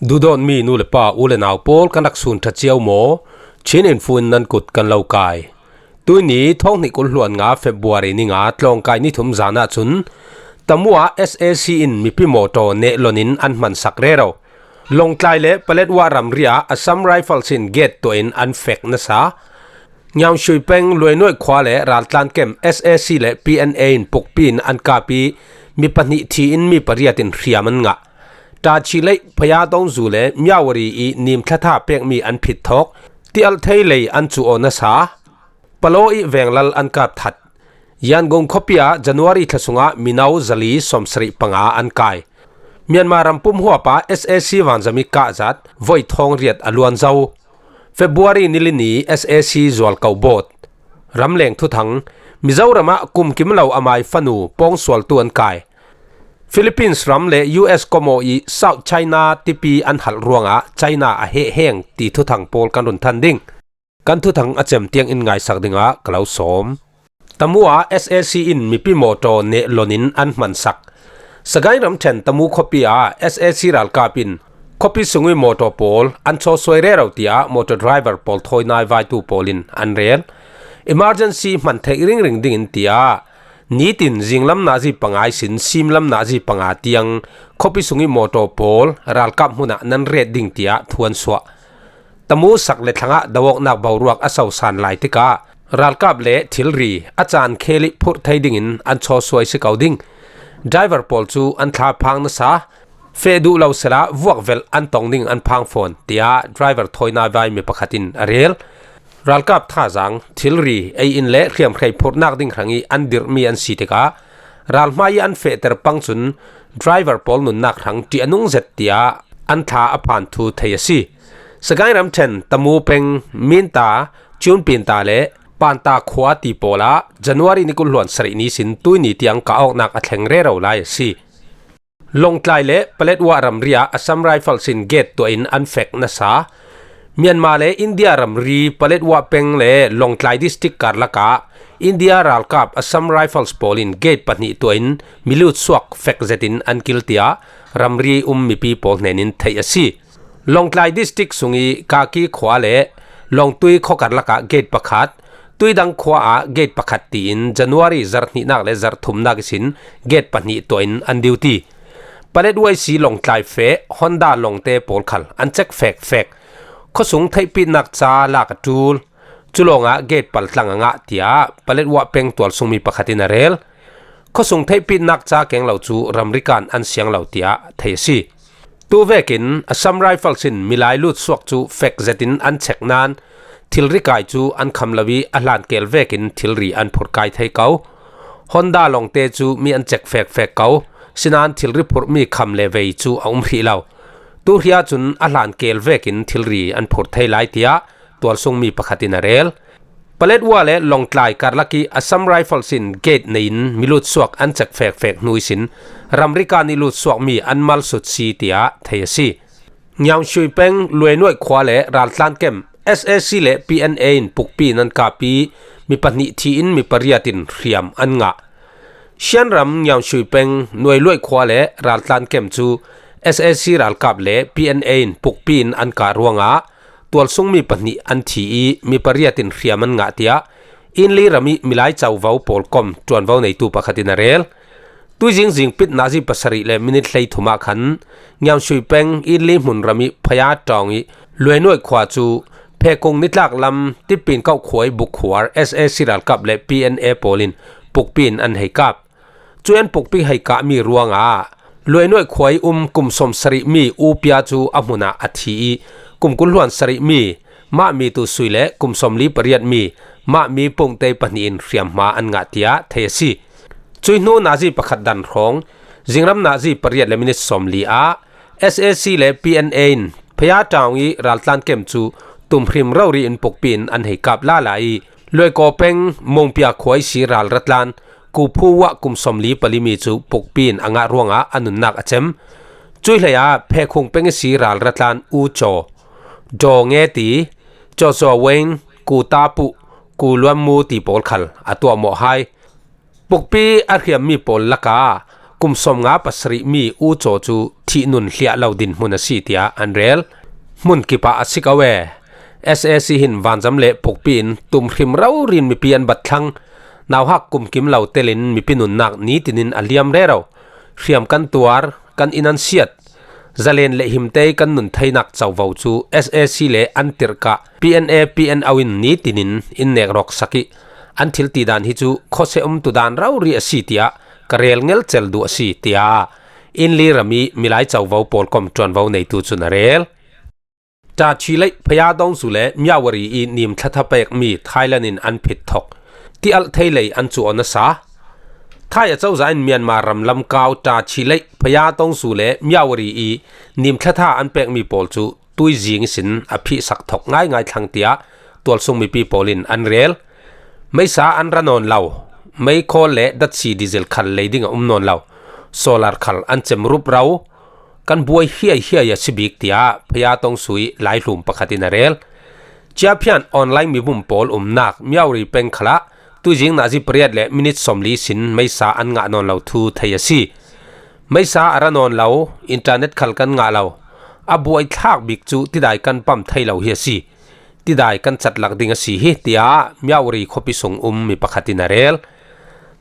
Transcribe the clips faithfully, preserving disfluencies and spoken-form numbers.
Duhdawtmi nu le pa, u le nau pawl, kan rak sun ṭha cio maw? Chin Info in nan kut kan lo kai. Tuini thawng hnih kul hluan nga February ni nga tlawngkai ni thum zan ah cun Tamu ah S A C in mipi mawtaw nehlon in an hmansak rero. Lawngtlai le Paletwa ramri ah Assam Rifles in gate tuah in an fek nasa. Nyaungshui peng Luainuaih khua le raltlan kem S A C le P N A in pukpi in an kap i mi pahnih thi in mi pariat in hriam an ngah. Ṭachi leih Phaya Tongzu le Myawaddy i nim thlatha pekmi an phit thawk. Tialh thei lei an cu aw nasa. Palaw i venglal an kap that. Yangon khuapi ah January thla sungah mino zali sawmsarih panga an kai. Myanmar ram pum huap ah S A C vanzam i kahzat voi thawng riat a luan zo. February ni li ni S A C zual ko bawt. Ramleng thuthang, Mizoram ah kum kim lo a mai fanu pawngsualtu an kai. Philippines ram le U S komaw i South China tipi an halh ruangah China a heh heng ti thuthang pawl kan run than ding. Kan thuthang a cem tiang in ngaisak dingah ka lo sawm. Tamu ah S A C in mipi mawtaw nehlon in an hmansak. Sagaing ramṭhen Tamu khuapi ah S A C ralkap in khuapi sung i mawtaw pawl an chawsuai rero tiah mawtaw driver pawl thawi nai vaitu pawl in an rel. Emergency hman theih ringring dingin tiah nitin zinglam nazi panga ihsin simlam nazi panga tiang khuapi sung i mawtaw pawl ralkap hmunah nan ret ding tiah thu an suah. Tamu sak le thlangah do awknak boruak a sosan lai tikah ralkap le thilri a caan khel i phurh thei dingin an chawsuai si ko ding. Driver pawl cu an thla phang nasa, feh duh lo sela vuak velh an tong ding an phang fawn, tiah driver thawi nai vai mi pakhat in a rel. Ralkap thazaang, thilri, ei in le hriamhrei phurhnak ding hrang i an dirhmi an si tikah ralhmai i an fehter pang cun driver pawl nunnak hrang ṭih a nung zet tiah an thla a phan thu thei a si. Sagaing ramṭhen Tamu peng Minta, Cunpinta le Panta khua ti pawl ah January ni kul hluan sarih ni sin tuini tiang kah awknak a thleng rero lai a si. Lawngtlai le Paletwa ramri ah Assam Rifles in gate tuah in an fek nasa. Myanmar le India ramri Paletwa peng le Lawngtlai district karlak ah India ralkap Assam Rifles pawl in gate pahnih tuah in milut suak fek zetin an kil tiah ramri um mipi pawl hnen in theih a si. Lawngtlai district sung i Kaki khua le Lawngtui khuakar lakah gate pakhat, Tuidang khua ah gate pakhat tiin January zarh hnihnak le zarh thumnak ihsin gate pahnih tuah in an duty. Paletwa ihsi Lawngtlai feh Honda lawngte pawl khal an cek fekfek. Khuasung theihpitnak ca lak a ṭul. Cu lawngah gate paltlang a ngah, tiah Paletwa peng tualsungmi pakhat in a rel. Khuasung theihpitnak ca keng lo cu ramri kan an siang lo, tiah thei a si. Tu vekin Assam Rifles in milai lut suak cu fek zetin an chek nain thilri kai cu an kham lo i a hlan kel vekin thilri an phurh kai thei ko. Honda lawngte cu mi an cek fekfek ko. Sinain thilri phurhmi kham le vei cu a um hrih lo. Tu hri ahcun a hlan kel vekin thilri an phurh thei lai, tiah tualsungmi pakhat in a rel. Paletwa le Lawngtlai karlak i Assam Rifles in gate nei in milut suak an cek fekfek hnu ihsin ramri kan i lut suakmi an malsut si, tiah thei a si. Nyaungshui peng Luainuaih khua le raltlan kem S A C le P N A in pukpi in an kap i mi pahnih thi in mi pariat in hriam an ngah. Shan ram Nyaungshui peng Nuailuaih khua le raltlan kem cu S A C ralkap le P N A in pukpi in an kah ruangah tualsungmi pahnih an thi i mi pariat in hriam an ngah, tiah Inli ram i milai covo pawl kom ṭuanvo neitu pakhat in a rel. Tuizing zing pit nazi pasarih le minit hleithum ah khan Nyaungshui peng Inli hmun ram i Phaya Tawng i Luainuaih khua cu Phekung nitlak lam Tipin Kauh khua i bukhuar S A C ralkap le P N A pawl in pukpi in an hei kap. Cu an pukpi hei kahmi ruangah Luainuaih khua i um kum sawmsarih mi Upia cu a hmun ah a thi i kum kul hluan sarih mi Mah Mi Tu Sui le kum sawmli pariat mi Mah Mi Pungte pahnih in hriamhma an ngah, tiah thei a si. Cui hnu nazi pakhat dan hrawng, zingram nazi pariat le minit sawmli ah S A C le P N A in Phaya Tawng i raltlan kem cu tumhrim rori in pukpi in an hei kap lala i Luaikaw peng Mongpia khua i si ralratlan Kuphu ah kum sawmli pali mi cu pukpi in a ngah ruangah a nunnak a cem. Cui hlei ah Phekhung peng i si ralratlan U Caw, Daw Nge Ti, Caw Zaw Weng, Ku Ta Puh, Ku Luan Mu ti pawl khal a tuahmawh hai. Pukpi a hriammi pawl lakah kum sawmnga pasarih mi U Chaw cu thih nun hliah lo dinhmun a si tiah an rel. Hmun kipah a si ko e. S A C hin vanzam le pukpi in tumhrim rori in mipi an bat thlang. Nauhak kumkim lo telin mipi nunnak nitinin a liam rero. Hriam kan tuar, kan inn an siat. Zalen le himte kan nun theinak covo cu S A C le an tirhkah P N A P N O in nitinin in nek rawk sak ih an thil ti dan hi cu khuasia um tu dan rori a si tiah ka rel ngelcel duh a si, tiah Inli ram ih milai covo pawlkom ṭuanvo neitu cun a rel. Ṭachi leih Phaya Tawngzu le Myawaddy ih nim thlatha pekmi Thailand in an phit thok. Tialh thei lei an cuh aw nasa. Thai acozah in Myanmar ram lamkau Ṭachi leih Phaya Tawngzu le Myawaddy ih nim thlatha an pekmi pawl cu tuizing ihsin a phihsak thok ngaingai thlang tiah tualsung mipi pawl in an rel. Meisa an ra nawn lo, meikhawl le datsi diesel khal lei ding a um nawn lo, solar khal an cem rupro, kan buai hiaihiai a si bik tiah Phaya Tawngzu ih laihlum pakhat in a rel. Ciaphian online mibum pawl umnak Myawaddy peng khalah tuizing nazi pariat le minit sawmli sin meisa an ngah nawn lo thu thei a si. Meisa a ra nawn lo, internet khal kan ngah lo, a buai thlak bik cu tidai kan pam thei lo hi a si. Tidai kan catlak ding a si hi, tiah Myawaddy khuapi sung um mi pakhat in a rel.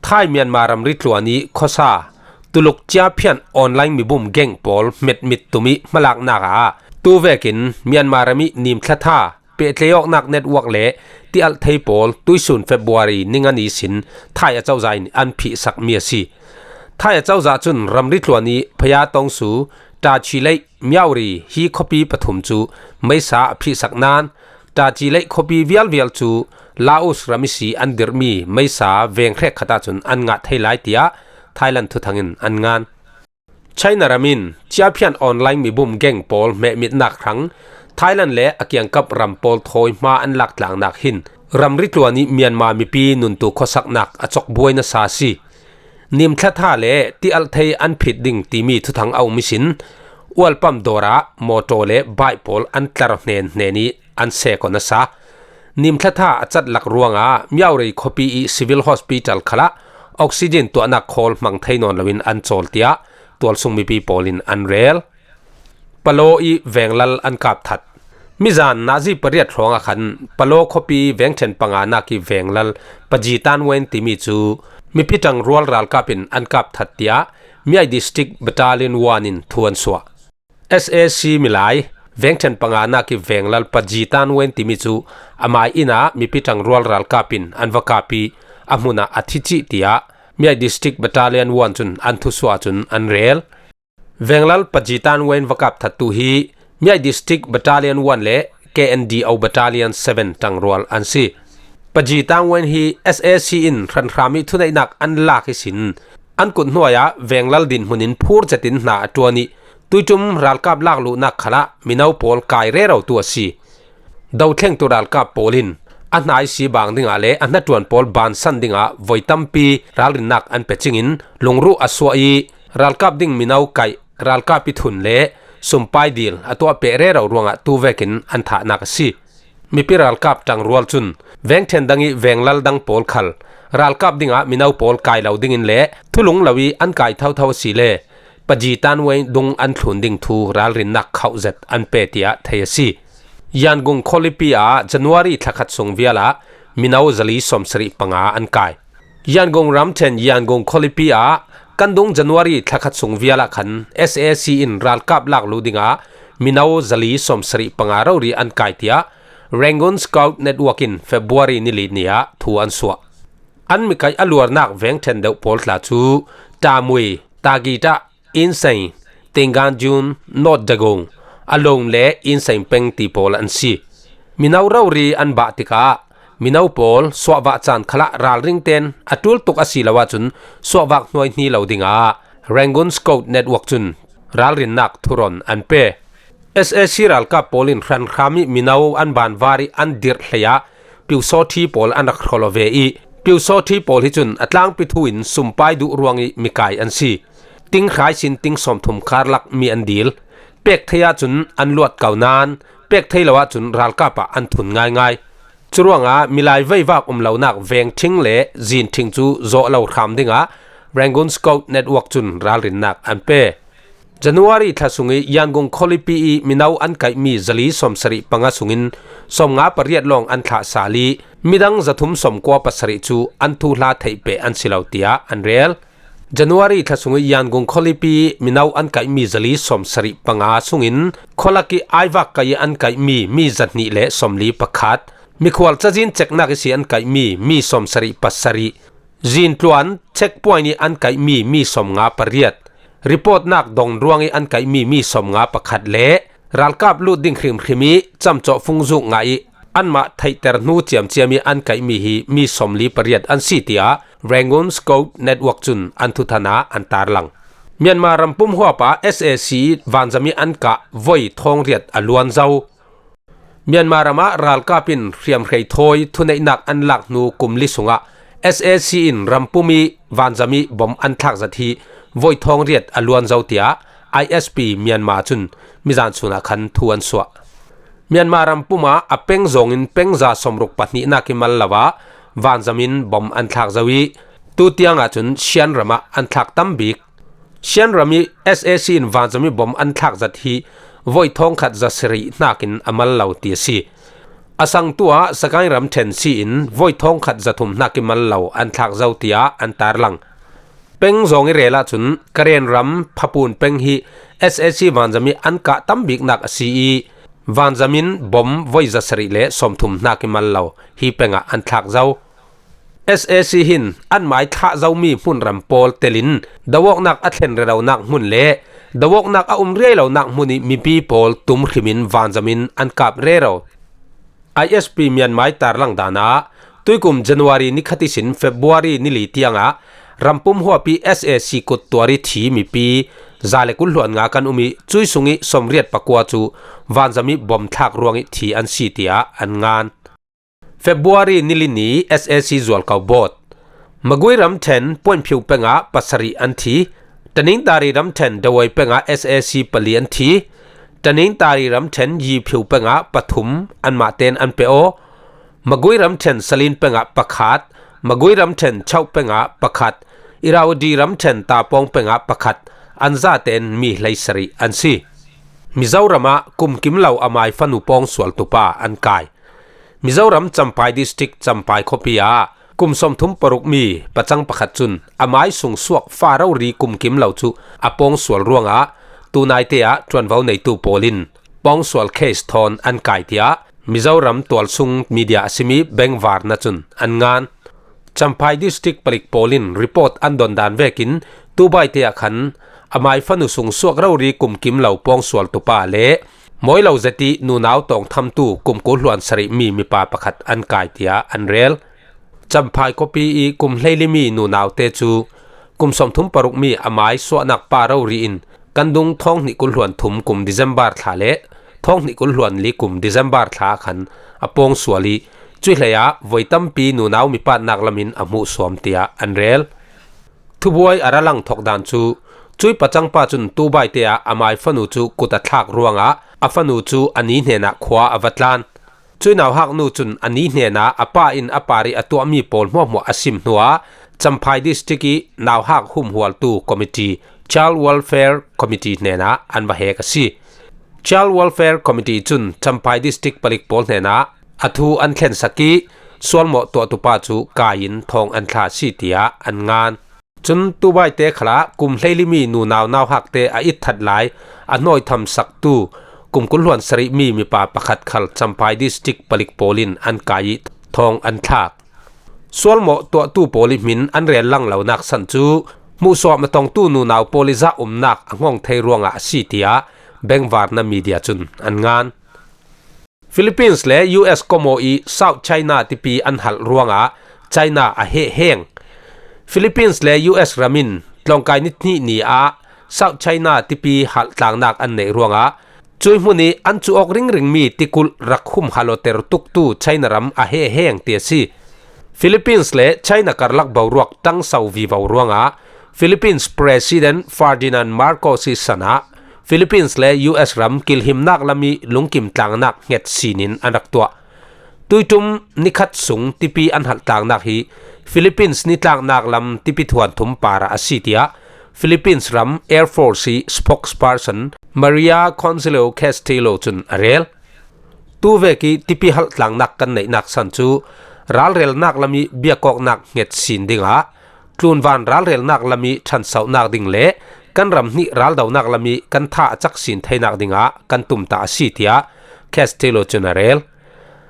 Thai Myanmar ramri tluan ih khuasa Tuluk ciaphian online mibum geng pawl hmetmit tum ih hmalaknak ah tu vekin Myanmar ram ih nim thlatha pehtlei awknak network le tialh thei pawl tuihsun February ni nga ni sin Thai acozah in an phihsakmi a si. Thai acozah cun ramri tluan ih Phaya Tawngzu, Ṭachi leih Myawaddy hi khuapi pathum cu meisa a phihsak nain Ṭaci leih khuapi vialvial cu Laos ram ihsi an dirhmi meisa veng hrekkhat ahcun an ngah thei lai, tiah Thailand thuthang in an ngan. China ram in ciaphian online mibum geng pawl hmehmitnak hrang Thailand le a kiangkap ram pawl thawi hma an laktlaknak hin ramri tluan ih Myanmar mipi nuntu khuasaknak a cokbuai nasa a si. Nim thlatha le tialh thei an phit ding timi thuthang a um ihsin ualpam dawr ah mawtaw le bike pawl an tlar hnen hnen ih an sek aw nasa. Nim thlatha a catlak ruangah Myawaddy khuapi ih Civil Hospital khalah oxygen tuahnak khawl hmang thei nawn loin an cawl, tiah tualsung mipi pawl in an rel. Palaw ih venglal an kap that. Mizan nazi pariat hrawngah khan Palaw khuapi vengṭhen panganak ih venglal Paji Tanwen timi cu mipi ṭangrual ralkap in an kap that, tiah Myaing District Battalion one in thu an suah. S A C milai vengṭhen panganak ih venglal Paji Tanwen timi cu amai inn ah mipi ṭangrual ralkap in an va kap ih a hmun ah a thi cih, tiah Myaing District Battalion one cun an thusuah cun an rel. Venglal Paji Tanwen va kap thattu hi Myaing District Battalion one le K N D O Battalion seven ṭangrual an si. Paji Tanwen hi S A C in hranhram ih thuneihnak an lak ihsin an kut hnuai ah venglal dinhmun in phur zetin hna a ṭuan ih tuiṭum ralkap lakluhnak khalah mino pawl kai rerotu a si. Dothlengtu ralkap pawl in a hna ihsi bang dingah le a hnaṭuan pawl bansan dingah voi tampi ralrinnak an pe cingin lungruh a suah ih ralkap ding mino kaih, ralkap ih thun le sumpai dil a tuah peh rero ruangah tu vekin an thahnak a si. Mipi ralkap ṭangrual cun vengṭhen dang ih venglal dang pawl khal ralkap dingah mino pawl kai lo dingin le thulung lo ih an kai thotho asile Paji Tanwen dung an thlun ding thu ralrinnak khauh zet an pe, tiah thei a si. Yangon khualipi ah January thlakhat sung vial ah mino zali sawmsarih panga an kai. Yangon ramṭhen Yangon khualipi ah kan dung January thlakhat sung vial ah khan S A C in ralkap lakluh dingah mino zali sawmsarih panga rori an kai, tiah Rangoon Scout Network in February ni li ni ah thu an suah. An mikaih a luarnak vengṭhen deuh pawl tla cu Tamui, Tagita, Insein, Tinganjun, North Dagon, Along le Insein peng ti pawl an si. Mino rori an bah tikah mino pawl suahvah caan khalah ralring tein a ṭul tuk a si lo ahcun suahvak hnuaihni lo dingah Rangoon Scout Network cun ralrinnak thuron an pe. S A C ralkap pawl in hranhram ih mino an banvar ih an dirh hlei ah Pyusawṭhi pawl an rak hrawl aw ve ih Pyusawṭhi pawl hi cun a tlangpi thu in sumpai duh ruangih mikai an si. Ting hrai sin ting sawmthum karlak mi an dil. Pek thei ahcun an luat ko nain pek thei lo ahcun ralkap ah an thun ngaingai. Curuangah milai veivak um lonak vengṭhing le zinṭhing cu zawh lo hram dingah Rangoon Scout Network cun ralrinnak an pe. January thla sung i Yangon khualipi i mino an kaihmi zali sawmsarih panga sungin sawmnga pariat lawng an thlah sal i midang zathum sawmkua pasarih cu an thuhla theih peh an si lo, tiah an rel. January thla sung i Yangon khualipi i mino an kaihmi zali sawmsarih panga sungin khualak i aivak kai i an kaihmi mi zahnih le sawmli pakhat, mikhual cazin ceknak ihsi an kaihmi mi sawmsarih pasarih, zintluan checkpoint i an kaihmi mi sawmnga pariat, reportnak dong ruang i an kaihmi mi sawmnga pakhat le ralkap lut ding hrimhrim i camcawh fungzuk ngah i anmah theihter hnu ciamciam i an kaihmi hi mi sawmli pariat an si, tiah Rangoon Scout Network cun an thuthana an tarlang. Myanmar rampum huap ah S A C i vanzam i an kah voi thawng riat a luan zo. Myanmar ram ah ralkap in hriamhrei thawi thuneihnak an lak hnu kum li sungah S A C in rampum i vanzam i bom an thlak zat hi voi thawng riat a luan zo, tiah I S P Myanmar cun mizan chun ah khan thu an suah. Myanmar rampum ah a peng zawngin peng za sawmruk pahnihnak i mal lo ah vanzam in bom an thlak zo i, tu tiang ah cun Shan ram ah an thlak tam bik. Shan ram i S A C in vanzam i bom an thlak zat hi voi thawng khat za sarih hnakin a mal lo ti a si. A sangtu ah Sagaing ramṭhen si in voi thawng khat za thum hnak i mal lo an thlak zo, tiah an tarlang. Peng zawng i rel ahcun Karen ram Phapun peng hi S A C vanzam i an kah tam biknak a si i, vanzam in bom voi za sarih le sawmthum hnak i mal lo hi peng ah an thlak zo. S A C hin anmah i thlah zomi hmunram pawl telin doawknak a thlen relonak hmun le doawknak a um riai lonak hmun i mipi pawl tum hrimin vanzam in an kap rero. I S P Myanmar i tarlang dan ah tuikum January ni khat ihsin February ni li tiangah rampum huap i S A C kut tuar i thi mipi za le kul hluan nga kan um i, cui sung i sawmriat pakua cu vanzam i bom thlak ruang i thi an si, tiah an ngan. February ni li ni S A C zualko bawt. Magui ramṭhen Puanphiu peng ah pasarih an thi. Taningtari ramṭhen Dawai peng ah S A C pali an thi. Taningtari ramṭhen Yiphiu peng ah pathum anmah tein an pe aw. Magui ramṭhen Salin peng ah pakhat, Magui ramṭhen Chauh peng ah pakhat, Irrawaddy ramṭhen Tapawng peng ah pakhat, an zaten mi hleisarih an si. Mizoram ah kum kim lo amai fanu pawngsual tupa an kai. Mizoram Champhai District Champhai khuapi ah kum sawmthum paruk mi pacang pakhat cun amai sung suak fa rori kum kim lo cu a pawngsual ruangah tunaite ah ṭuanvo neitu pawl in pawngsual case thawn an kai, tiah Mizoram tualsung media a simi Bengvarna cun an ngan. Champhai District palik pawl in report an dondan vekin tubaite ah khan amai fanu sung suak rori kum kim lo pawngsual tupa le mawi lo zet i nunau tawngthamtu kum kul hluan sarih mi mipa pakhat an kai, tiah an rel. Champhai khuapi i kum hleili mi nunaute cu kum sawmthum paruk mi amai suahnak pa rori in kan dung thawng hnih kul hluan thum kum December thla le thawng hnih kul hluan li kum December thla khan a pawngsual i, cui hlei ah voi tampi nunau mipatnak lamin a hmuhsuam, tiah an rel. Thubuai a ra lang thok dan cu cui pacang pa cun tubaite ah amai fanu cu kut a thlak ruangah a fanu cu a ni hnenah khua a va tlan. Cui nauhak nu cun a ni hnenah a pa in a par i a tuahmi pawl hmuahhmuah a sim hnuah Champhai District i nauhak humhualtu committee, Child Welfare Committee hnenah an va hek a si. Child Welfare Committee cun Champhai District palik pawl hnenah a thu an thlensak i sualmawh tuahtupa cu kai in thawng an thlah a si, tiah an ngan. Cun tubaite khalah kum hleili mi nunau nauhakte a itthat lai a hnawithamsaktu kum kul hluan sarih mi mipa pakhat khal Champhai District palik pawl in an kai i thawng an thlak. Sualmawh tuahtu pawl i hmin an rel lang lonak san cu hmuhsuam a tongtu nunau pawl i zahumnak a ngong thei ruangah a si, tiah Bengvarna media cun an ngan. Philippines le U S komaw i South China tipi an halh ruangah China a heh heng. Philippines le U S ram in tlawngkai ni hnih ni ah South China tipi halh tlangnak an neih ruangah cui hmun i an cu awk ringringmi tikulh rak hum haloter tuktu China ram a heh heng ti a si. Philippines le China karlak boruak tangso vivo ruangah Philippines President Ferdinand Marcos i san ah Philippines le U S ram kilhimnak lam i lungkim tlangnak hnget sinin an rak tuah. Tuitum nikhat sung tipi an halh tlangnak hi Philippines nitlaknak lam tipi thuanthum parah a si, tiah Philippines ram Air Force i spokesperson Maria Consuelo Castillo cun a rel. Tuvek i tipi halh tlangnak kan neihnak san cu ralrelnak lam i biakawknak hnget sin dingah tlunvan ralrelnak lam i ṭhansohnak ding le kan ram hnih raldonak lam i kan tha a cak sin theinak dingah kan tumtah a si, tiah Castillo cun a rel.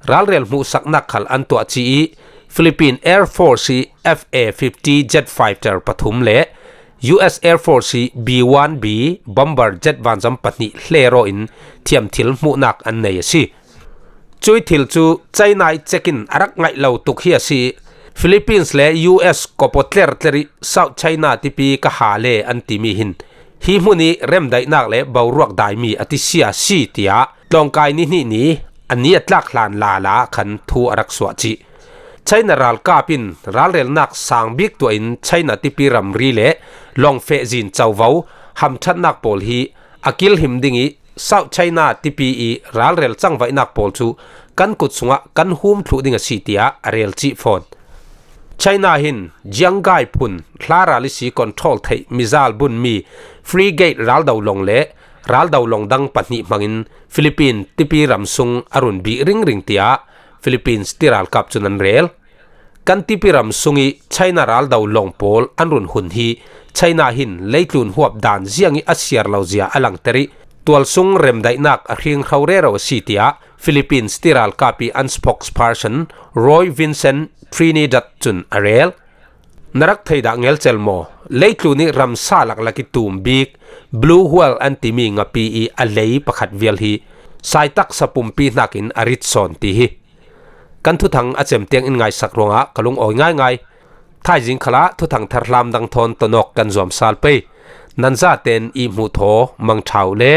Ralrel hmuhsaknak khal an tuah ci i Philippine Air Force i F A fifty jet fighter pathum le U S Air Force i B one B bomber jet vanzam pahnih hleraw in thiamthil hmuhnak an nei a si. Cui thil cu China i cekin a rak ngaih lo tuk hi a si. Philippines le U S kawpaw tlertler i South China tipi ka ha le an timi hin hi hmun i remdaihnak le boruak daimi a tisia si, tiah tlawngkai ni hnih ni a ni a tlak hlan lala khan thu a rak suah cih. China ralkap in ralrelnak sang bik tuah in China tipi ramri le lawngfeh zin covo hamṭhatnak pawl hi a kilhim ding i South China tipi i ralrel cangvaihnak pawl cu kan kut sungah kan hum thluh ding a si, tiah a rel cih fawn. China hin Jianggai phun hla ral ihsi control theih mizal bunmi frigate raldo lawng le raldo lawng dang pahnih hmangin Philippine tipi ram sung a run bih ringring, tiah Philippines tiralkap cun an rel. Kan tipi ram sung i China raldo lawng pawl an run hun hi China hin leitlun huap dan ziang i a siar lo zia a langter i tualsung remdaihnak a hringhro rero a si, tiah Philippines tiralkap i an spokesperson Roy Vincent Trinidad cun a rel. Na rak thei dah ngelcel maw? Leitlun i ramsa laklak i tum bik Blue Whale an timi ngapi i a lei pakhat vial hi saitaksa pumpi hnakin a rit sawn ti hi. Kan thuthang a cem tiang in ngaisak ruangah ka lungawi ngaingai. Thaizing khalah thuthang tharhlam dang thawn tonawk kan zuam sal pei. Nan zaten i hmuh thaw mangṭha uh le.